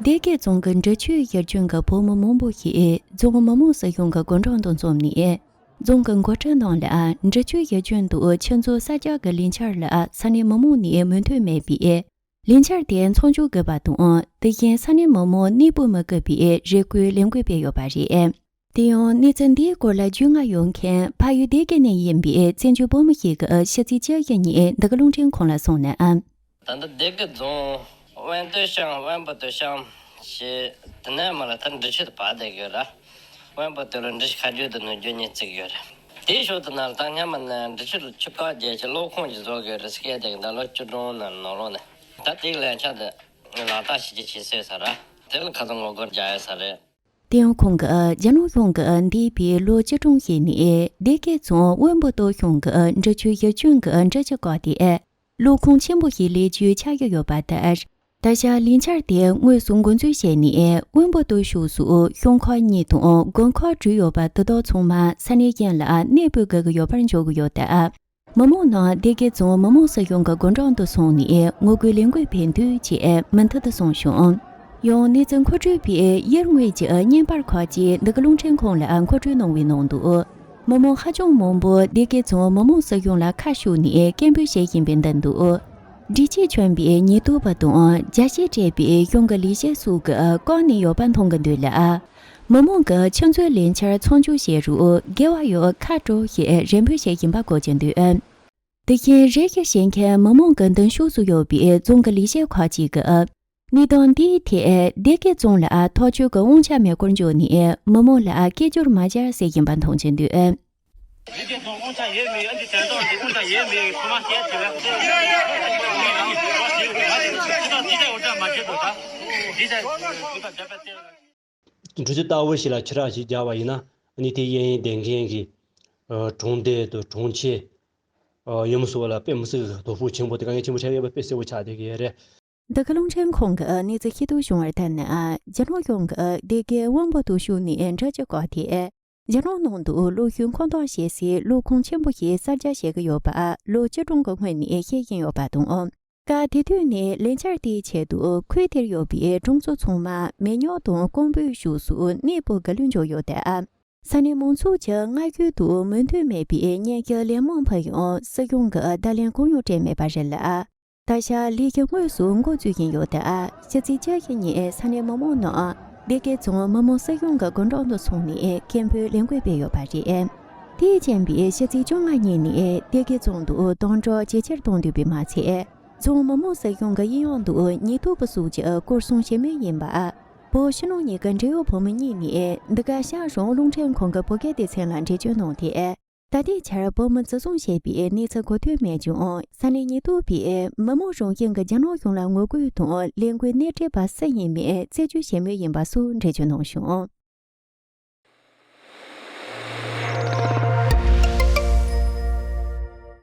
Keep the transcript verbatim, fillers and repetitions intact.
སྡེ་དགེ་རྫོང་གི་འབྲི་ཆུའི་ཡུལ་ལྗོངས་ཀྱི་བུ་མོ་མང་པོ་ཞིག་རྫོང་མི་དམངས་སྲིད་གཞུང་གི་སྒོ་འགྲམ་དུ་འཛོམས་ནས། རྫོང་གི་འགོ་ཁྲིད་རྣམས་ལ་འབྲི་ཆུའི་ཡུལ་ལྗོངས་དུ་ཆུ་མཛོད་གསར་རྒྱག་གི་ལས་འཆར་ལ་ས་གནས་མི་མང་ནས་མོས་མཐུན་མེད་པས། ལས་འཆར་དེ་མཚམས་འཇོག་དགོས་པ་དང་། དེ་བཞིན་ས་གནས་མི་མང་གནས་སྤོ་མི་དགོས་པའི་རེ་སྐུལ་ལས་འགུལ་སྤེལ་ཡོད་པ་རེད། དེ་ཡང་གནས་ཚུལ་འདིའི་སྐོར་ལ་རྒྱུས་མངའ་ཡོད་མཁན་ཕ་ཡུལ་སྡེ་དགེ་ནས་ཡིན་པའི་བཙན་བྱོལ་བུ་མོ་ཞིག་གིས་ཕྱི་ཚེས་བཅུ་བཞི་ཉིན་འདི་ག་རླུང་འཕྲིན་ཁང་ལ་གསུངས་ནའང་། ད་ལྟ་སྡེ་དགེ་རྫོང་དབོན་སྟོད་ཤང་དབོན་པོ་སྟོད་ཤང་ཞེས་དེ་ནས་མར་ལ་ད་འབྲི་ཆུ་དེ་བར་བསྡད་ཀྱི་ཡོད་ར། དབོན་པོ་སྟོད་ལ་འབྲི་ཆུ་ཁ་རྒྱུད་དུ་ནུབ་རྒྱུད་གཉིས་བརྩིགས་ཡོད་ར། དེའི་ཕྱོགས་དེ་ནང་ལ་ད་སྔ་མ་ནས་འབྲི་ཆུ་ལ་ཆུ་རྐ་རྒྱག་ཆེད་གློག་ཁུངས་ཅིག་བཟོ་དགོས་རེད་ཟེར་བསྐྱལ་བསྡད་ཀྱི་འདུག་ལོ་བཅུ་གྲངས་ནང་ནང་ལོགས་ནས། ད་དེའི་ལས་འཆར་དེ་ལག་བསྟར་བྱེད་རྒྱུ་བྱེད་སྲོལ་ཡོད་ས་ར། དེ་ལ་ཁ་སང་ངོ་རྒོལ་རྒྱག་ཡོད་ས་རེད། དེ་ཡང་ཁོང་གིས་རྒྱ་ནག་གཞུང་གིས་འདས་པའི་ལོ་བཅུ་གྲངས་ཤིག་ནས་སྡེ་དགེ་རྫོང་དབོན་པོ་སྟོད་གཞུང་གི་འབྲི་ཆུའི་ཡུལ་ལྗོངས་ཀྱི་འབྲི་ཆུ་བཀག་སྟེ། གློག་ཁུངས་ཆེན་པོ་ཞིག་ལས་རྒྱུའི་ཆགས་ཀྱི་ཡོད་པ་ལྟར། ད་ཆ་ལས་འཆར་དེ་དངོས་སུ་འགོ་འཛུགས་བྱས་ནས་དབོན་པོ་སྟོད་ཕྱོགས་སུ་གཞུང་ཁག་གཉིས་དང་དགོན་ཁག་དྲུག་ཡོད་པ་དེ་དག་ཚང་མ་ས་གནས་གཞན་ལ་གནས་སྤོ་དགོས་ཀྱི་ཡོད་པར་འཇོག་གི་ཡོད་སྟབས། མི་མང་ནང་སྡེ་དགེ་རྫོང་མི་དམངས་སྲིད་གཞུང་གི་སྒོ་འགྲམ་དུ་སོང་ནས་ངོ་རྒོལ་ལས་འགུལ་སྤེལ་འདུག་ཅེས་མུ་མཐུད་དུ་གསུངས་བྱུང་། ཡང་གནས་ཚུལ་མཁོ་སྤྲོད་པས་དབྱིན་ཡུལ་གྱི་བརྙན་པར་ཁག་ཅིག་འདི་ག་རླུང་འཕྲིན་ཁང་ལ་མཁོ་སྤྲོད་གནང་བའི་ནང་དུ། མི་མང་ཧ་ཅང་མང་པོ་སྡེ་དགེ་རྫོང་མི་དམངས་སྲིད་གཞུང་ལ་ཁ་ཕྱོགས་ནས་སྐད་འབོད་བྱེད་བཞིན་པའི་མདུན་དུ། སྒྲིག་ཆས་གྱོན་པའི་ཉེན་རྟོག་པ་དང་རྒྱ་ཆས་སྤྲས་པའི་གཞུང་གི་ལས་བྱེད་སོགས་ཀྱིས་བཀག་ནས་ཡོད་པ་མཐོང་གི་འདུག་ལ། མི་མང་གིས་ཆུ་མཛོད་ལས་འཆར་མཚམས་འཇོག་བྱེད་རུང་དགེ་བ་ཡོད་ཁ་དྲོ་ཞེས་རེ་འབོད་བྱེད་བཞིན་པ་གོ་རྒྱུ་འདུག་དེ་བཞིན་རེ་ཞིག་བྱེད་མཁན་མི་མང་གི་མདུན་ཕྱོགས་སུ་ཡོད་པའི་རྫོང་གི་ལས་བྱེད་ཁག་ཅིག་གིས། གནས་སྟངས་འདིའི་ཐད་སྡེ་དགེ་རྫོང་ལ་ཐག་གཅོད་ཀྱི་དབང་ཆ་མེད་སྐོར་བརྗོད་ནས་མི་མང་ལ་སྐད་སྒྱུར་མ་བྱ་ཟེར་བཞིན་པ་མཐོང་རྒྱུ་འདུག་འབྲི་ཆུ་ལྟ་བུ་ཞིག་ལ་ཆུ་རགས་ཤིག་རྒྱག་པ་ཡིན་ན། ཨ་ནི་དེ་གཡས་གཡོན་བསྡད་མཁན་གྱི་ཨ་གྲོང་སྡེ་དང་གྲོང་ཁྱེར། ཨ་ཡུལ་མི་སོགས་ལ་དཔེ་མི་སྲིད་ཀྱི་སྡུག་པོ་ཆེན་པོ་དེ་དཀའ་ངལ་ཆེན་པོ་འཕྲད་ཡོད་པ་དཔེ་གསལ་པོ་ཆགས་བསྡད་ཀྱི་ཡོད་རེད། འདི་ག་རླུང་འཕྲིན་ཁང་གིས་གནས་ཚུལ་ཤེས་རྟོགས་བྱུང་བར་ལྟར་ན། རྒྱ་ནག་གཞུང་གིས་སྡེ་དགེ་དབོན་པོ་སྟོད་ཕྱོགས་ནས་འབྲི་ཆུ་བཀག་སྟེ། རྒྱ་ནག་ནང་དུ་གློག་ཤུགས་མཁོ་འདོན་བྱེད་སའི་གློག་ཁུངས་ཆེན་པོ་ཞིག་གསར་རྒྱག་བྱེད་ཀྱི་ཡོད་པ་ལོ་བཅུ་གྲངས་ཀྱི་སྔོན་ནས་ཤེས་བཞིན་ཡོད་པ་དང་། སྐབས་དེ་དུས་ནས་ལས་འཆར་དེའི་ཆེད་དུ་ཁུལ་དེར་ཡོད་པའི་གྲོང་ཚོ་ཚང་མ་མེ་ཉོག་དང་སྐམ་པོའི་ཕྱོགས་སུ་གནས་སྤོ་དགོས་ལུགས་འཇོག་ཡོད་དེ། ས་གནས་མང་ཚོགས་ཀྱི་མངའ་ཁུལ་དུ་མོས་མཐུན་མེད་པའི་ཉེས་སྐྱོན་ལན་མང་ཕུལ་ཡང་སྲིད་གཞུང་གིས་བརྡ་ལན་གང་ཡང་སྤྲད་མེད་པ་རེད་ལ། ད་ཆ་ལས་ཀྱི་དངོས་སུ་འགོ་འཛུགས་བཞིན་ཡོད་དེ། ཕྱི་ཚེས་བཅུ་བཞི་ཉིན་ས་གནས་མི་མང་རྣམས་སྡེ་དགེ་རྫོང་མི་དམངས་སྲིད་གཞུང་གི་སྒོ་འགྲམ་དུ་སོང་ནས་སྐད་འབོད་ལས་འགུལ་སྤེལ་ཡོད་པ་རེད། དེས་རྐྱེན་པས་ཕྱི་ཚེས་བཅོ་ལྔ་ཉིན་ནས་སྡེ་དགེ་རྫོང་དུ་དམ་དྲག་ཇེ་ཆེར་གཏོང་འདོད་པས་མ་ཚད། རྫོང་མི་དམངས་སྲིད་གཞུང་གི་གཡས་གཡོན་དུ་ཉེན་རྟོག་པ་སོགས་ཀྱིས་སྐོར་སྲུང་བྱེད་མུས་ཡིན་པ། བོད་ཕྱི་ནང་གཉིས་ཀྱི་འབྲེལ་ཡོད་བོད་མི་གཉིས་ནས་འདི་ག་ཤར་རོང་རླུང་འཕྲིན་ཁང་གི་བོད་སྐད་སྡེ་ཚན་ལ་འགྲེལ་བརྗོད་གནང་སྟེ། ད་ལྟའི་ཆར་བོད་མི་འཛིན་བཟུང་བྱས་པའི་གནས་ཚུལ་གོ་ཐོས་མེད་ཀྱང་ས་གནས་ཉེན་རྟོག་པས་མི་དམངས་རང་བཞིན་གྱི་རྒྱ་ནག་གཞུང་ལ་ངོ་རྒོལ་དང་ལས་འགུལ་སྣེ་ཁྲིད་པ་སུ་ཡིན་མིན་རྩད་གཅོད་བྱེད་མུས་ཡིན་པ་སོགས་འགྲེལ་བརྗོད་གནང་བྱུང་།